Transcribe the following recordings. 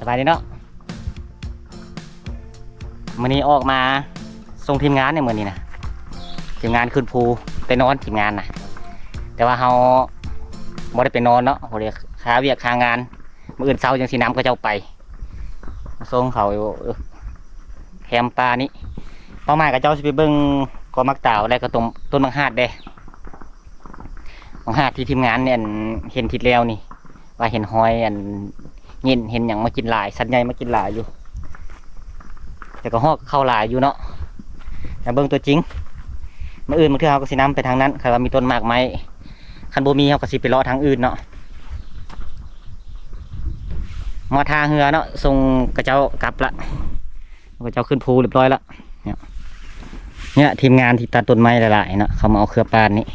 ສະບາຍດີເນາະ ມື້ນີ້ອອກມາສົ່ງທີມງານໃນມື້ນີ້ນະ ທີມງານຂຶ້ນພູ ແຕ່ນອນທີມງານນະ ແຕ່ວ່າເຮົາບໍ່ໄດ້ໄປນອນເນາະ ບໍ່ໄດ້ຄາວຽກຄາງານ ມື້ອື່ນເຊົ້າຈັ່ງຊິນຳເຂົາເຈົ້າໄປ ມາສົ່ງເຂົາຢູ່ແຄມປ່ານີ້ ເປົ້າໝາຍເຂົາເຈົ້າຊິໄປເບິ່ງກໍໝາກຕາວ ແລະກໍຕົ້ນ ຕົ້ນໝາກຫາດເດ້ ໝາກຫາດທີ່ທີມງານອັນເຫັນທິດແລ້ວນີ້ ວ່າເຫັນຮອຍອັນເຫງັນເຫັນຫຍັງມາກິນຫຼາຍ ສັດໃຫຍ່ມາກິນຫຼາຍຢູ່ ແຕ່ກໍຮອກເຂົ້າຫຼາຍຢູ່ເນາະ ແຕ່ເບິ່ງຕົວຈິງ ມື້ອື່ນບາງເທື່ອເຮົາກໍຊິນຳໄປທາງນັ້ນ ຄັນວ່າມີຕົ້ນໝາກໄມ້ ຄັນບໍ່ມີເຮົາກໍຊິໄປເລາະທາງອື່ນເນາະ ມາທ່າເຮືອເນາະ ສົ່ງເຂົາເຈົ້າກັບລະ ເຂົາເຈົ້າຂຶ້ນພູຮຽບຮ້ອຍລະ ເນຍ ເນຍ ທີມງານທີ່ຕັດຕົ້ນໄມ້ຫຼາຍໆເນາະ ເຂົາມາເອົາເຄືອປານນີ້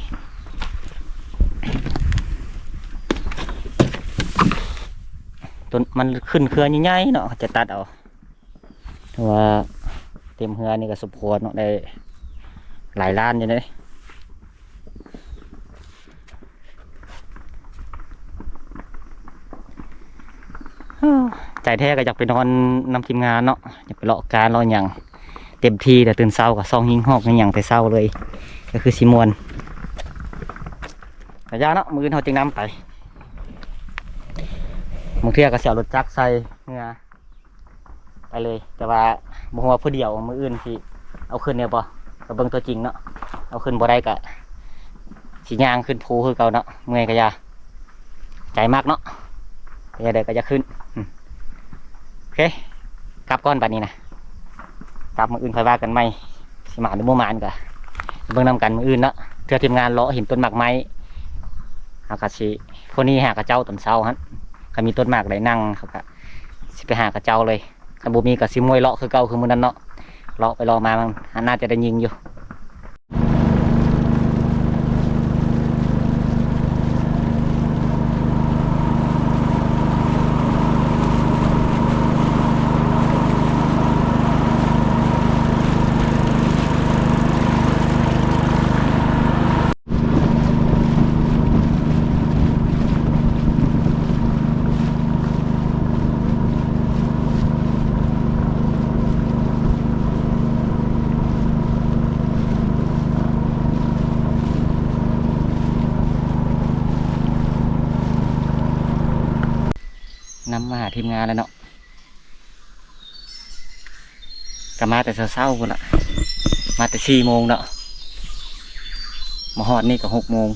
ຕົ້ນມັນຂຶ້ນເຄືອໃຫຍ່ໆເນາະ ເຂົາຈະຕັດເອົາ ເພາະວ່າເຕັມເຮືອນີ້ກໍສົມຄວນເນາະ ໄດ້ຫຼາຍລ້ານຢູ່ເດ້. ໃຈແທ້ກໍຢາກໄປນອນນຳທີມງານເນາະ ຢາກໄປເລາະການເລາະຫຍັງ ເຕັມທີ່ແຕ່ຕື່ນເຊົ້າກໍຊອງຫິງຮອກຫຍັງແຕ່ເຊົ້າເລີຍ ກໍຄືຊິມ່ວນ ກະຢ່າເນາະ ມື້ອື່ນເຮົາຈຶ່ງນຳໄປ ບາງເທື່ອກໍຊິເອົາລົດຈັກໃສ່ເຮືອ ໄປເລີຍ ແຕ່ວ່າບໍ່ຮູ້ວ່າຜູ້ດຽວມື້ອື່ນຊິເອົາຂຶ້ນແດ່ບໍ່ ກໍເບິ່ງຕົວຈິງເນາະ ເອົາຂຶ້ນບໍ່ໄດ້ກໍຊິຍ່າງຂຶ້ນພູຄືເກົ່າເນາະ ເມື່ອຍກໍຢ່າ ໃຈມັກເນາະ ແຕ່ຢ່າໃດກໍຢ່າຂຶ້ນ ອືມ ໂອເຄ ກັບກ່ອນບັດນີ້ນະ ກັບ ມື້ອື່ນຄ່ອຍວ່າກັນໃໝ່ ຊິໝານຫຼືບໍ່ໝານກໍເບິ່ງນຳກັນມື້ອື່ນເນາະ ເທື່ອທີມງານເລາະເຫັນຕົ້ນໝາກໄມ້ ເຮົາກໍຊິ ພວກນີ້ຫາເຂົາເຈົ້າຕອນເຊົ້າຫັ້ນ ຄັນມີຕົ້ນໝາກໃດນັ່ງ ເຂົາກໍ ຊິໄປຫາເຂົາເຈົ້າເລີຍ ຄັນບໍ່ມີກໍຊິມ້ວຍເລາະຄືເກົ່າຄືມື້ນັ້ນເນາະ ເລາະໄປເລາະມາມັນໜ້າຈະໄດ້ຍິງຢູ່ ນຳມາຫາທີມງານແລ້ວເນາະ. ກໍມາແຕ່ເຊົ້າໆພຸ້ນລະ ມາແຕ່ສີ່ໂມງເນາະ ມາຮອດນີ້ກໍຫົກໂມງ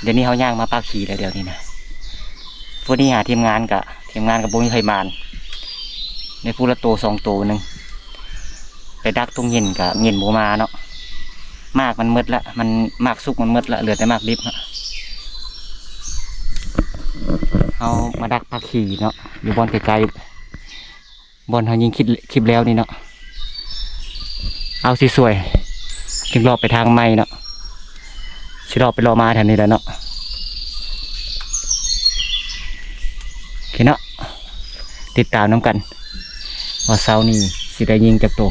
ດຽວນີ້ເຮົາຍ່າງມາປາກຜີແລ້ວ ດຽວນີ້ນະ ພວກນີ້ຫາທີມງານກະ ທີມງານກໍບໍ່ມີໃຜມານ ໄດ້ຜູ້ລະໂຕສອງໂຕໜຶ່ງ ໄປດັກຕົງເຫງັນກໍເຫງັນບໍ່ມາເນາະ ໝາກມັນໝົດລະ ມັນ ໝາກສຸກມັນໝົດລະ ເຫຼືອແຕ່ໝາກດິບ ເຮົາມາດັກປາກຜີເນາະ ຢູ່ບ່ອນໃກ້ໆ ບ່ອນເຮົາຍິງຄລິບ ຄລິບແລ້ວນີ້ເນາະ ເອົາຊິສວຍ ຈຶ່ງເລາະໄປທາງໃໝ່ເນາະ ຊິເລາະໄປເລາະມາແຖວນີ້ແຫຼະເນາະ ໂອເຄເນາະ ຕິດຕາມນຳກັນ ວ່າເຊົ້ານີ້ຊິໄດ້ຍິງຈັກໂຕ.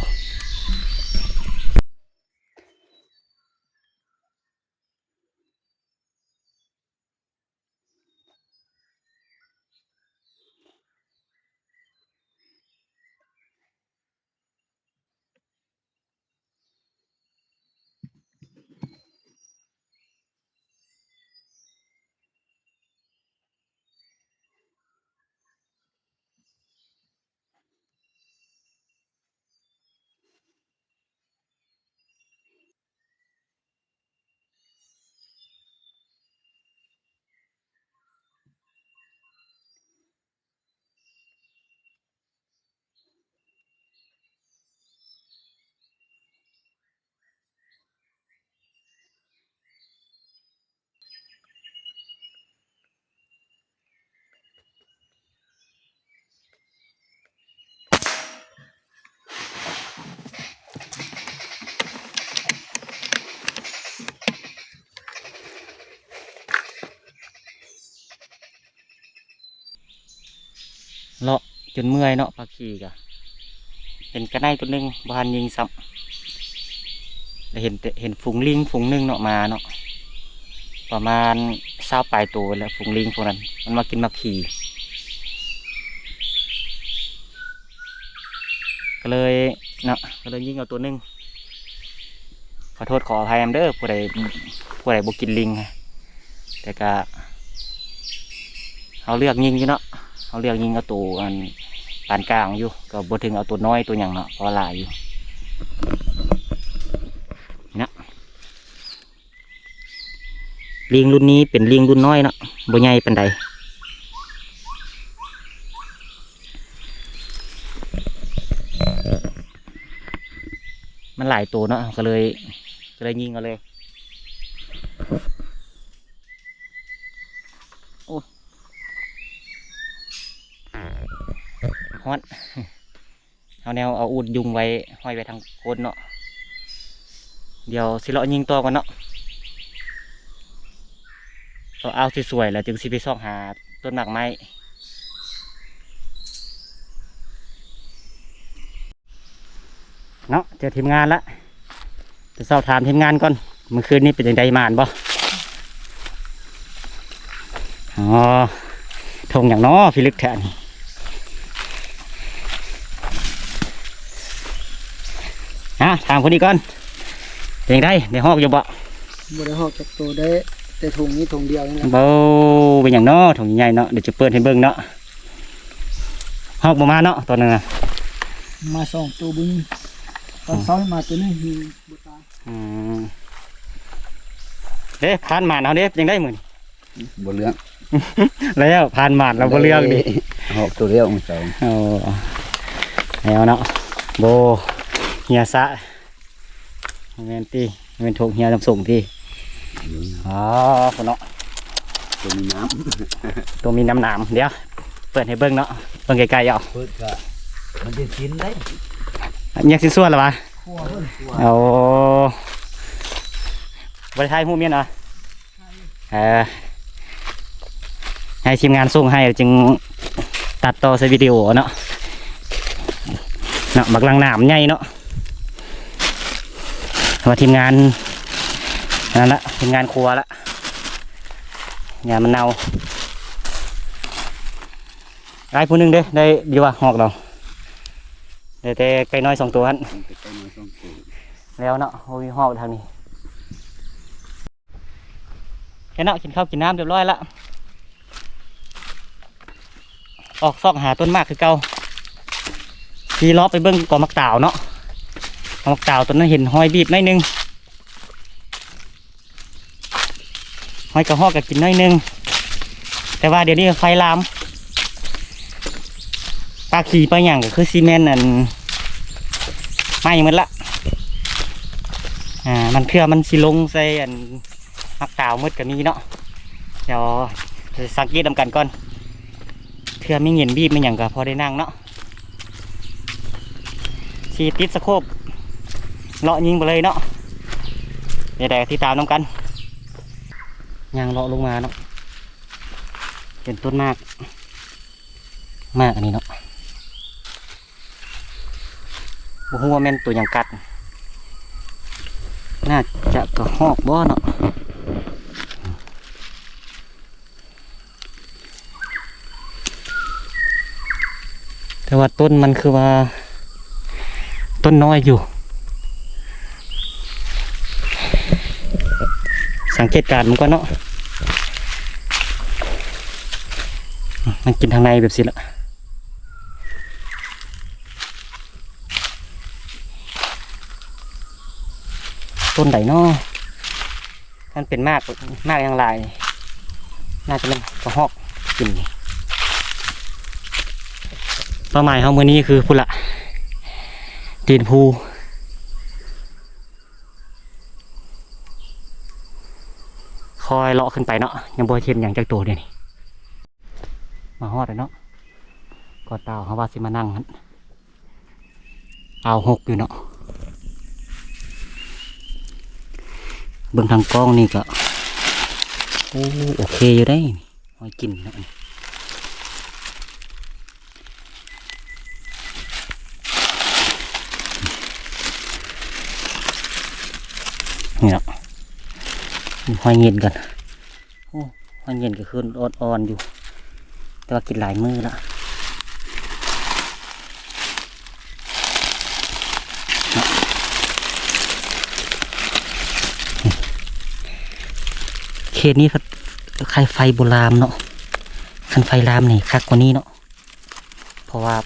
ເລາະຈົນເມື່ອຍເນາະ ປາກຂີ້ກະ ເຫັນກະໄນໂຕໜຶ່ງ ບໍ່ທັນຍິງຊ້ຳ ແລ້ວເຫັນແຕ່ ເຫັນຝູງລີງຝູງໜຶ່ງເນາະ ມາເນາະ ປະມານຊາວປາຍໂຕແຫຼະ ຝູງລີງພວກນັ້ນ ມັນມາກິນໝາກຂີ້. ກໍເລີຍເນາະ ກໍເລີຍຍິງເອົາໂຕໜຶ່ງ. ຂໍໂທດຂໍອະໄພນຳເດີ ຜູ້ໃດ ຜູ້ໃດບໍ່ກິນລິງ ແຕ່ກະເຮົາເລືອກຍິງຢູ່ເນາະ ເຮົາເລືອກຍິງເອົາໂຕອັນປານກາງຢູ່ ກໍບໍ່ເຖິງເອົາໂຕນ້ອຍໂຕຫຍັງເນາະ ເພາະວ່າຫຼາຍຢູ່. ນີ້ນະ ລີງລຸ້ນນີ້ເປັນລີງລຸ້ນນ້ອຍເນາະ ບໍ່ໃຫຍ່ປານໃດ ມັນຫຼາຍໂຕເນາະ ກໍເລີຍ ກໍເລີຍຍິງເອົາເລີຍ. ໂອ້ ຮ້ອນ. ເອົາແນວເອົາອູດຍຸງໄວ້ ຫ້ອຍໄວ້ທາງກົ້ນເນາະ. ດຽວຊິເລາະຍິງຕໍ່ກ່ອນເນາະ ເອົາສວຍໆ ແລ້ວຈຶ່ງຊິໄປຊອກຫາຕົ້ນໝາກໄມ້ເນາະ. ເຈີທີມງານລະ ໄປສອບຖາມທີມງານກ່ອນ ມື້ຄືນນີ້ເປັນຈັ່ງໃດ ໝານບໍ່? ອໍ ທົ່ງຫຍັງນໍພີ່ ເລິກແທ້ນີ້. ຫາ ຖາມຄົນນີ້ກ່ອນ ເປັນຈັ່ງໃດ ໄດ້ຮອກຢູ່ບໍ່? ບໍ່ໄດ້ຮອກຈັກໂຕ ໄດ້ແຕ່ຖົງນີ້ຖົງດຽວນີ້ແຫຼະ. ໂອ້ ເປັນຫຍັງນໍ ຖົງໃຫຍ່ໆເນາະ ດຽວຈະເປີດໃຫ້ເບິ່ງເນາະ. ຮອກບໍ່ມາເນາະ ຕອນນັ້ນນະ ມາສອງໂຕ ບໍ່ຍິງ ຕອນເຊົ້າມາໂຕໜຶ່ງ ບໍ່ຕາຍ. ອືມ ເດ້ ຜ່ານໝານເຮົາເດ້ ເປັນຈັ່ງໃດມື້ນີ້? ບໍ່ເລື່ອງ ແລ້ວຜ່ານໝານລະບໍ່ເລື່ອງນີ້ ຮອກໂຕດຽວມື້ເຊົ້າ. ໂອ້ ແລ້ວເນາະ ໂບ ເຮຍຊະ ແມ່ນຕິ ແມ່ນຖົງເຮຍນ້ຳສົ້ມຕິ. ອືມ ອໍ ພຸ້ນເນາະ ໂຕມີນ້ຳ ໂຕມີນ້ຳໜາມ. ດຽວເປີດໃຫ້ເບິ່ງເນາະ ເບິ່ງໃກ້ໆເອົາ ເປີດກະມັນຈະກິນໄດ້. ຍັງຊິສວນລະຫວາ? ໂອ້ ບໍ່ໄດ້ຖ່າຍຮູບແມ່ນຫວາ? ເອີ ໃຫ້ທີມງານສົ່ງໃຫ້ ຈຶ່ງຕັດຕໍ່ໃສ່ວິດີໂອເນາະ ເນາະ ບັກລັງໜາມໃຫຍ່ເນາະ. ວ່າທີມງານນັ້ນລະ ທີມງານຄົວລະ ຢ່າມັນເນົ່າ. ອ້າຍຜູ້ໜຶ່ງເດ້ ໄດ້ຢູ່ວ່າຮອກເຮົາ ໄດ້ແຕ່ໄກ່ນ້ອຍສອງໂຕຫັ້ນ ໄກ່ນ້ອຍສອງໂຕ ແລ້ວເນາະ ບໍ່ມີຮອກທາງນີ້. ແລ້ວເນາະ ກິນເຂົ້າກິນນ້ຳຮຽບຮ້ອຍລະ ອອກຊອກຫາຕົ້ນໝາກຄືເກົ່າ ຊິເລາະໄປເບິ່ງກອງໝາກຕາວເນາະ ກອງໝາກຕາວຕົ້ນນັ້ນເຫັນຮອຍບີບໜ້ອຍໜຶ່ງ ຮອຍກະຮອກກະກິນໜ້ອຍໜຶ່ງ ແຕ່ວ່າດຽວນີ້ໄຟລາມ ປາຂີ້ປາຫຍັງກະຄືຊິແມ່ນອັນໄໝ້ໝົດລະ ອາ ມັນເທື່ອມັນຊິລົງໃສ່ອັນ ໝາກຕາວໝົດກະມີເນາະ ດຽວສັງເກດນຳກັນກ່ອນ ເທື່ອມີເຫງັນບີບມີຫຍັງກະພໍໄດ້ນັ່ງເນາະ ຊິຕິດສະໂຄບເລາະຍິງໄປເລີຍເນາະ ແນວໃດກະຕິດຕາມນຳກັນ ຍ່າງເລາະລົງມາເນາະ ເປັນຕົ້ນໝາກ ໝາກອັນນີ້ເນາະ ບໍ່ຮູ້ວ່າແມ່ນໂຕຫຍັງກັດ ໜ້າຈະກະຮອກບໍ່ເນາະ ແຕ່ວ່າຕົ້ນມັນຄືວ່າຕົ້ນນ້ອຍຢູ່ ສັງເກດການມັນກ່ອນເນາະ ມັນກິນທາງໃນແບບຊີ້ລະ. ຕົ້ນໃດເນາະ ມັນເປັນໝາກ ໝາກຫຍັງຫຼາຍ ໜ້າຈະແມ່ນກະຮອກກິນ. ເປົ້າໝາຍເຮົາມື້ນີ້ຄືພຸ້ນລະ ຕີນພູ ຄ່ອຍເລາະຂຶ້ນໄປເນາະ ຍັງບໍ່ເຫັນຫຍັງຈັກໂຕເດນີ້. ມາຮອດແລ້ວເນາະ ກໍຕາວເຮົາວ່າຊິມານັ່ງຫັ້ນ ອາວຫົກຢູ່ເນາະ ເບິ່ງທາງກ້ອງນີ້ກະ ໂອ້ ໂອເຄຢູ່ເດ້ ຮອຍກິນເນາະ ນີ້ເນາະ ຮອຍເຫງັນກັນ. ໂອ້ ມັນເຫງັນກະຄືອ່ອນໆຢູ່ ແຕ່ວ່າກິນຫຼາຍມື້ລະ. ເຂດນີ້ໄຟ ໄຟບໍ່ລາມເນາະ. ຄັນໄຟລາມນີ້ຄັກກວ່ານີ້ເນາະ ເພາະວ່າ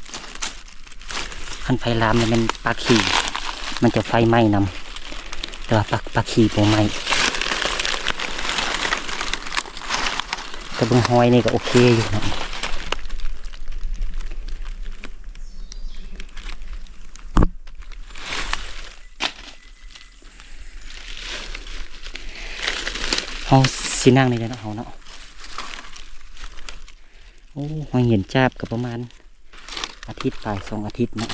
ຄັນໄຟລາມນີ້ແມ່ນປາຂີ້ ມັນຈະໄຟໄໝ້ນຳ ແຕ່ວ່າປາ ປາຂີ້ບໍ່ໄໝ້. ແຕ່ເບິ່ງຮອຍນີ້ກໍໂອເຄຢູ່ເນາະ. ເຮົາຊິນັ່ງນີ້ແຫຼະເນາະ ເຮົາເນາະ. ໂອ້ ຫອຍເຫັນຈາບກໍປະມານອາທິດປາຍ ສອງອາທິດເນາະ.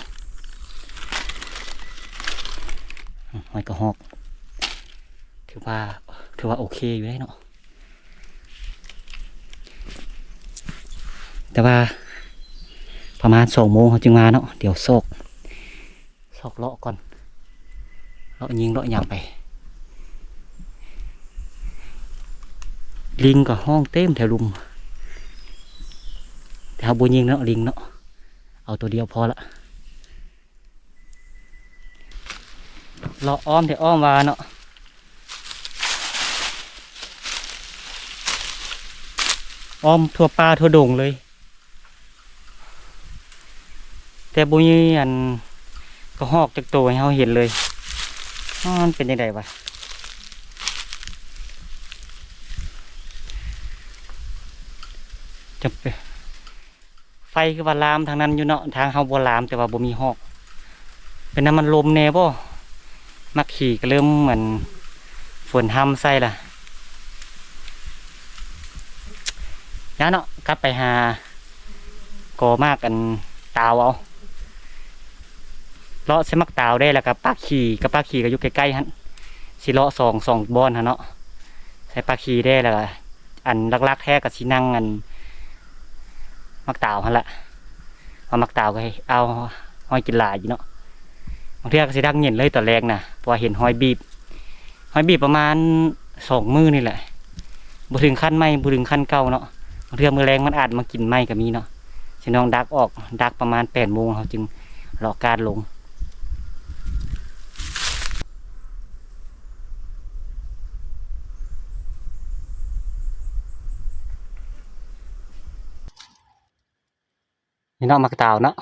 ຫອຍກະຮອກ ຖືວ່າ ຖືວ່າໂອເຄຢູ່ເດ້ເນາະ. ແຕ່ວ່າປະມານສອງໂມງເຮົາຈຶ່ງມາເນາະ. ດຽວຊອກ ຊອກເລາະກ່ອນ ເລາະຍິງເລາະຫຍັງໄປ. ລິງກໍຮ້ອງເຕັມແຖວລຸ່ມ ແຕ່ເຮົາບໍ່ຍິງເນາະ ລິງເນາະ ເອົາຕົວດຽວພໍລະ. ເລາະອ້ອມແຖວອ້ອມວ່າເນາະ ອ້ອມທົ່ວປ່າທົ່ວດົງເລີຍ. ແຕ່ບໍ່ມີອັນກະຮອກຈັກໂຕໃຫ້ເຮົາເຫັນເລີຍ. ອ້າ ມັນເປັນຈັ່ງໃດວະ? ຈະເປັນ ໄຟຄືວ່າລາມທາງນັ້ນຢູ່ເນາະ ທາງເຮົາບໍ່ລາມ ແຕ່ວ່າບໍ່ມີຮອກ. ເປັນນຳມັນລົມແດ່ບໍ່? ໝາກຂີ້ກໍເລີ່ມ ອັນ ຝົນຮຳໃສ່ລະ. ຢ່າເນາະ ກັບໄປຫາກໍໝາກອັນຕາວເອົາ. ເລາະໃສ່ໝາກຕາວແດ່ ແລ້ວກໍປາກຂີ້ ກັບປາກຂີ້ກໍຢູ່ໃກ້ໆຫັ້ນ. ຊິເລາະສອງ ສອງບ່ອນຫັ້ນເນາະ ໃສ່ປາກຂີ້ແດ່ ແລ້ວກໍ ອັນຫຼັກໆແທ້ກໍຊິນັ່ງອັນໝາກຕາວຫັ້ນລະ. ເອົາໝາກຕາວກໍເອົາ ຫອຍກິນຫຼາຍຢູ່ເນາະ. ບາງເທື່ອກໍຊິດັກເຢັນເລີຍຕອນແລງນະ ເພາະວ່າເຫັນຫອຍບີບ ຫອຍບີບປະມານສອງມື້ນີ້ແຫຼະ ບໍ່ເຖິງຂັ້ນໃໝ່ ບໍ່ເຖິງຂັ້ນເກົ່າເນາະ. ບາງເທື່ອມື້ແລງມັນອາດມາກິນໃໝ່ກໍມີເນາະ. ຊິນ້ອງດັກອອກ ດັກປະມານແປດໂມງ ເຮົາຈຶ່ງເລາະກາດລົງ. ນີ້ເນາະ ໝາກຕາວເນາະ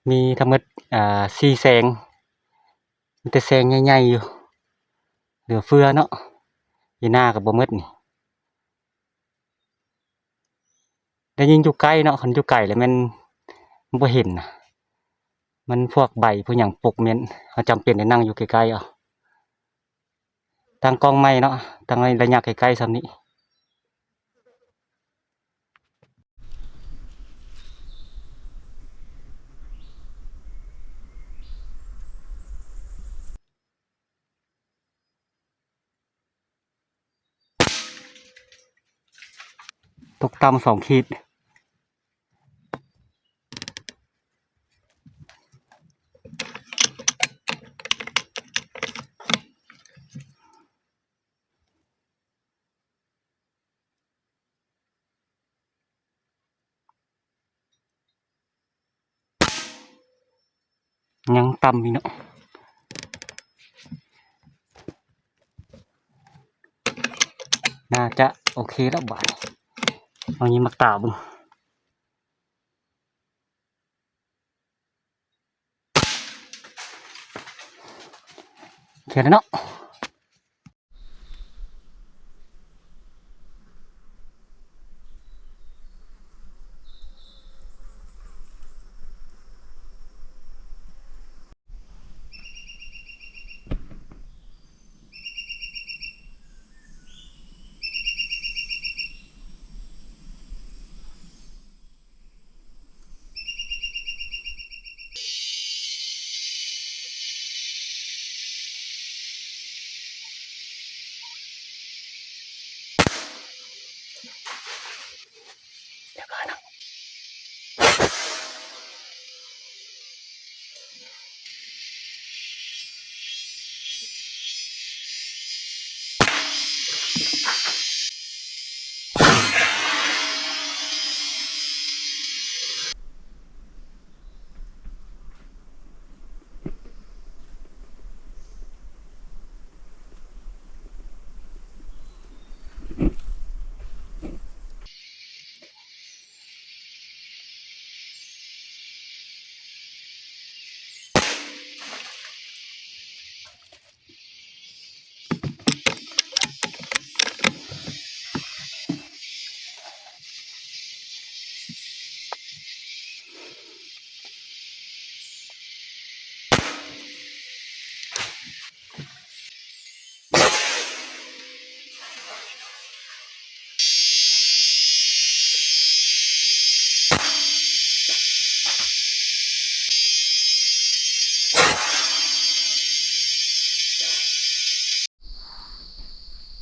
ມີທັງໝົດ ອ່າ ສີ່ແສງ ມີແຕ່ແສງໃຫຍ່ໆຢູ່ ເຫຼືອເຟືອເນາະ. ຢູ່ໜ້າກໍບໍ່ໝົດນີ້ ໄດ້ຍິງຢູ່ໃກ້ເນາະ ຄັນຢູ່ໄກແລ້ວແມ່ນບໍ່ເຫັນນະ ມັນພວກໃບພວກຫຍັງປົກແມ່ນ ເຮົາຈຳເປັນໄດ້ນັ່ງຢູ່ໃກ້ໆເອົາ. ຕັ້ງກ້ອງໃໝ່ເນາະ ຕັ້ງໃນໄລຍະໃກ້ໆສ່ຳນີ້. ຕົກຕ່ຳສອງຂີດ. ຍັງຕ່ຳຢູ່ເນາະ ໜ້າຈະໂອເຄແລ້ວບາດນີ້. ເອົາຍິງໝາກຕາວເບິ່ງ. ໂອເຄແລ້ວເນາະ.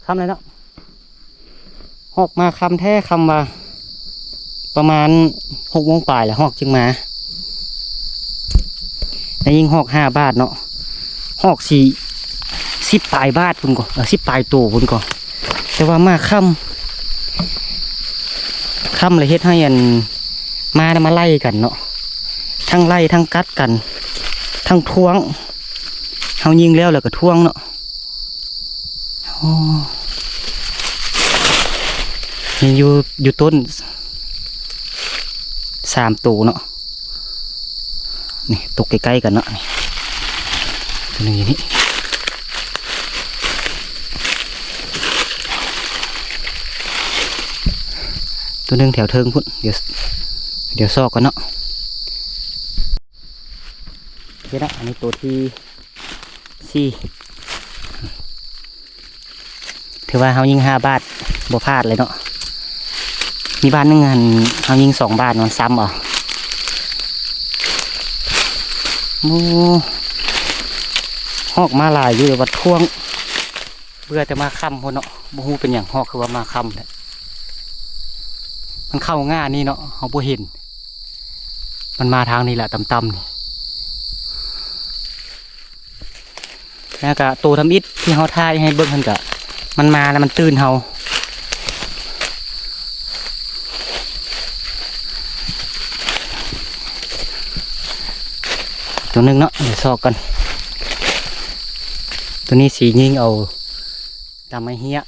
ຄ່ຳແລ້ວເນາະ ຮອກມາຄ່ຳແທ້ ຄ່ຳວ່າປະມານຫົກໂມງປາຍແລ້ວ ຮອກຈຶ່ງມາ ໄດ້ຍິງຮອກຫ້າບາດເນາະ ຮອກສີ່ ສິບປາຍບາດພຸ້ນກໍ ເອີ ສິບປາຍໂຕພຸ້ນກໍ ແຕ່ວ່າມາຄ່ຳ ຄ່ຳແລ້ວເຮັດໃຫ້ອັນ ມານຳມາໄລ່ກັນເນາະ ທັງໄລ່ທັງກັດກັນ ທັງທ້ວງ ເຮົາຍິງແລ້ວ ແລ້ວກໍທ້ວງເນາະ. ໂອ້ ຍັງຢູ່ ຢູ່ຕົ້ນສາມໂຕເນາະ ນີ້ຕົກໃກ້ໆກັນເນາະ ນີ້ ໂຕໜຶ່ງຢູ່ນີ້ ໂຕໜຶ່ງແຖວເທິງພຸ້ນ ດຽວ ດຽວຊອກກ່ອນເນາະ ໂອເຄເນາະ ອັນນີ້ໂຕທີ ສີ່ ຖືວ່າເຮົາຍິງຫ້າບາດ ບໍ່ພາດເລີຍເນາະ ມີບາດໜຶ່ງຫັ້ນ ເຮົາຍິງສອງບາດ ມັນຊ້ຳເອົາ ໂອ້ ຮອກມາຫຼາຍຢູ່ ແຕ່ວ່າທ້ວງ ເບື່ອແຕ່ມາຄ່ຳພຸ້ນເນາະ ບໍ່ຮູ້ເປັນຫຍັງ ຮອກຄືວ່າມາຄ່ຳແທ້ ມັນເຂົ້າງ່ານີ້ເນາະ ເຮົາບໍ່ເຫັນ ມັນມາທາງນີ້ແຫຼະ ຕ່ຳໆນີ້ ແລ້ວກະໂຕທຳອິດທີ່ເຮົາຖ່າຍໃຫ້ເບິ່ງຫັ້ນກະ ມັນມາແລ້ວມັນຕື່ນເຮົາ ໂຕໜຶ່ງເນາະ ດຽວຊອກກ່ອນ ໂຕນີ້ຊິຍິງເອົາຕາມໄມ້ເຮ້ຍ.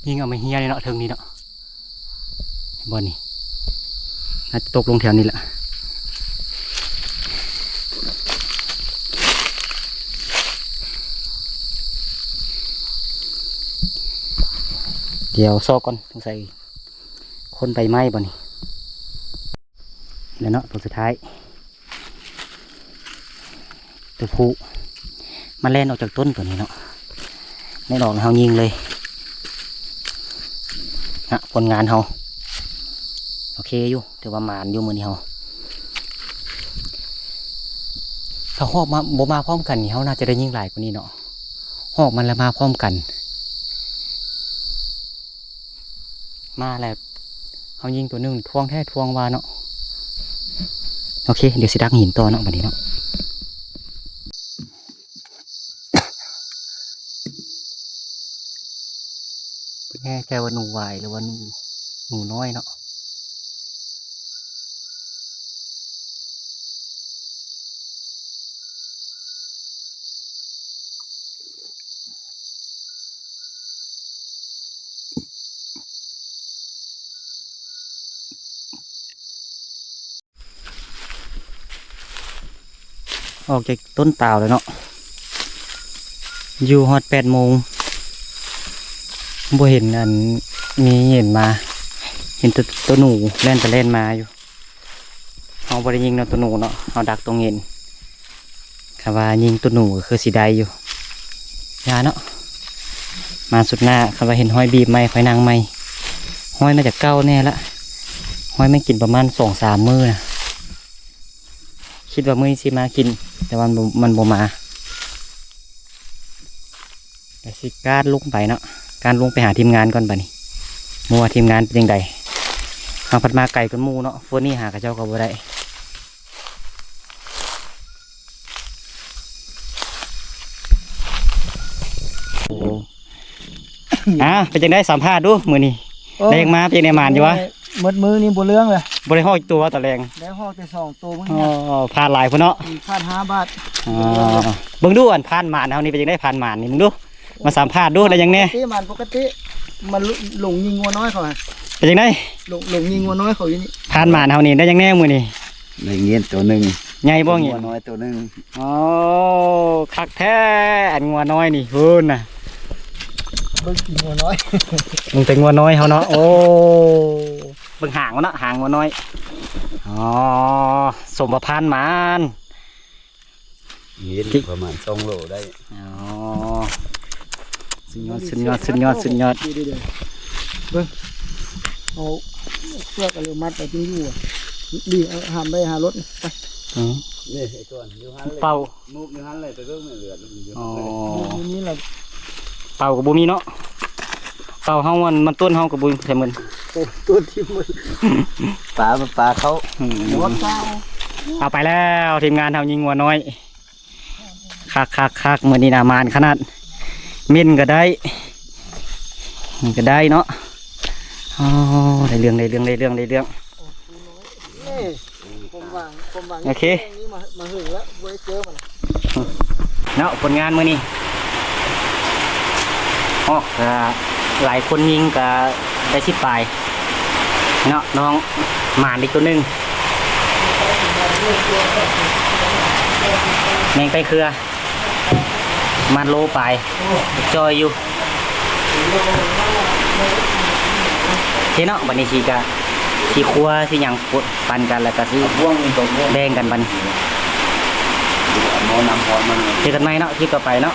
ຍິງເອົາໄມ້ເຮ້ຍນີ້ເນາະ ເທິງນີ້ເນາະ ບ່ອນນີ້ ອາດຈະຕົກລົງແຖວນີ້ແຫຼະ ດຽວຊອກກ່ອນ ສົງໄສ ຄົນໃບໄມ້ບໍ່ນີ້ ແລ້ວເນາະ ຕົວສຸດທ້າຍ ຕົວຜູ້ ມັນແລ່ນອອກຈາກຕົ້ນຕົວນີ້ເນາະ ແລ່ນອອກແລ້ວເຮົາຍິງເລີຍ ນະ ຜົນງານເຮົາ ໂອເຄຢູ່ ຖືວ່າໝານຢູ່ມື້ນີ້ເຮົາ ຖ້າຮອກມາ ບໍ່ມາພ້ອມກັນນີ້ ເຮົາໜ້າຈະໄດ້ຍິງຫຼາຍກວ່ານີ້ເນາະ ຮອກມັນລະມາພ້ອມກັນ ມາແລ້ວ ເຮົາຍິງຕົວໜຶ່ງ ທ້ວງແທ້ທ້ວງວ່າເນາະ ໂອເຄ ດຽວຊິດັກຫີນຕໍ່ເນາະ ບັດນີ້ເນາະ ບໍ່ແນ່ໃຈວ່າໜູຫວາຍ ຫຼືວ່າໜູ ໜູນ້ອຍເນາະ. ອອກຈາກຕົ້ນຕາວແລ້ວເນາະ ຢູ່ຮອດແປດໂມງ ບໍ່ເຫັນອັນມີຫຍັງມາ ເຫັນແຕ່ໂຕໜູແລ່ນໄປແລ່ນມາຢູ່. ເຮົາບໍ່ໄດ້ຍິງເນາະ ໂຕໜູເນາະ ເຮົາດັກຕົງເຫງັນ ຄັນວ່າຍິງໂຕໜູກໍຄືຊິໄດ້ຢູ່ ຢ່າເນາະ ມາສຸດໜ້າ ຄັນວ່າເຫັນຮອຍບີບໃໝ່ ຂ້ອຍນັ່ງໃໝ່ ຮອຍມາຈາກເກົ່າແນ່ລະ ຮອຍມັນກິນປະມານສອງສາມມື້ນະ ຄິດວ່າມື້ນີ້ຊິມາກິນ ແຕ່ວ່າມັນບໍ່ ມັນບໍ່ມາ. ກະຊິການລົງໄປເນາະ ການລົງໄປຫາທີມງານກ່ອນບາດນີ້ ບໍ່ວ່າທີມງານເປັນຈັ່ງໃດ ເຮົາພັດມາໄກກວ່າໝູ່ເນາະ ໂຟນນີ້ຫາເຂົາເຈົ້າກໍບໍ່ໄດ້. ອ່າ ເປັນຈັ່ງໃດ ສຳພາດດູມື້ນີ້ ໂອ້ ໄດ້ຫຍັງມາ ເປັນຈັ່ງໃດ ໝານຢູ່ວະ? ໝົດມື້ນີ້ບໍ່ເລື່ອງເລີຍ ບໍ່ໄດ້ຮອກຈັກຕົວຕອນແລງ ໄດ້ຮອກແຕ່ສອງໂຕມື້ນີ້ ອໍ ພາດຫຼາຍພຸ້ນເນາະ ອືມ ພາດຫ້າບາດ ອໍ ເບິ່ງດູ ອັນພານໝານເຮົານີ້ເປັນຈັ່ງໃດ ພານໝານນີ້ ເບິ່ງດູ ມາສຳພາດດູ ໄດ້ຫຍັງແນ່? ປະກະຕິ ໝານປົກກະຕິ ມາຫຼົງຍິງງົວນ້ອຍເຂົາ ເປັນຈັ່ງໃດ? ຫຼົງ ຫຼົງຍິງງົວນ້ອຍເຂົາຢູ່ນີ້ ພານໝານເຮົານີ້ ໄດ້ຫຍັງແນ່ມື້ນີ້? ໄດ້ເຫງັນໂຕໜຶ່ງ ໃຫຍ່ບໍ່ເຫງັນ? ງົວນ້ອຍໂຕໜຶ່ງ ອໍ ຄັກແທ້ ອັນງົວນ້ອຍນີ້ພຸ້ນນະ ເບິ່ງຂີ້ງົວນ້ອຍ ເບິ່ງແຕ່ງົວນ້ອຍເຮົາເນາະ ໂອ້ ເບິ່ງຫາງມັນເນາະ ຫາງງົວນ້ອຍ ອໍ ສົມວ່າພານໝານ ເຫງັນປະມານສອງໂລໄດ້ ອໍ ສຸດຍອດ ສຸດຍອດ ສຸດຍອດ ສຸດຍອດ ດີໆ ເບິ່ງ ເອົາເຊືອກອັນນີ້ມັດໄວ້ຈຶ່ງຢູ່ ດີ ເອົາ ຫ້າມໄປຫາລົດ ໄປ ອືມ ນີ້ໄອ້ຕົວຢູ່ຫັ້ນເລີຍ ເປົ່າ ໜູບຢູ່ຫັ້ນເລີຍ ໄປເບິ່ງແມ່ນເລືອດມັນຢູ່ ອໍ ຢູ່ນີ້ລະ ເປົ່າກໍບໍ່ມີເນາະ ເປົ່າເຮົາມັນ ມັນຕົ້ນເຮົາກໍບໍ່ມີໃສ່ມັນ ໂອ້ ຕົ້ນທີ່ມັນ ປາ ມັນປາເຂົ້າ ອືມ ຫົວເຂົ້າ ເອົາໄປແລ້ວ ທີມງານເຮົາຍິງງົວນ້ອຍ ຄັກໆໆ ມື້ນີ້ນະ ໝານຂະໜາດ ເມັນກໍໄດ້ ນີ້ກໍໄດ້ເນາະ ອໍ ໄດ້ເລື່ອງ ໄດ້ເລື່ອງ ໄດ້ເລື່ອງ ໄດ້ເລື່ອງ ນີ້ ຄວາມຫວັງ ຄວາມຫວັງ ໂອເຄ ນີ້ມາ ມາຫຶງແລ້ວ ບໍ່ໄດ້ເຈີມັນ ເນາະ ຜົນງານມື້ນີ້ ອອກ ກໍຫຼາຍຄົນຍິງກໍໄດ້ສິບປາຍ ເນາະ ນ້ອງ ໝານອີກຕົວໜຶ່ງ ແມງໄຕ້ເຄືອ ປະມານໂລປາຍ ຈ່ອຍຢູ່ ໂອເຄເນາະ ບັດນີ້ຊິກະ ຊິຄົວ ຊິຫຍັງ ປັນກັນ ແລ້ວກະຊິ ບ່ວງນີ້ຕົວ ແບ່ງກັນບັດນີ້ ເອົານ້ຳຮ້ອນມາ ເຈີກັນໃໝ່ເນາະ ຄລິບຕໍ່ໄປເນາະ.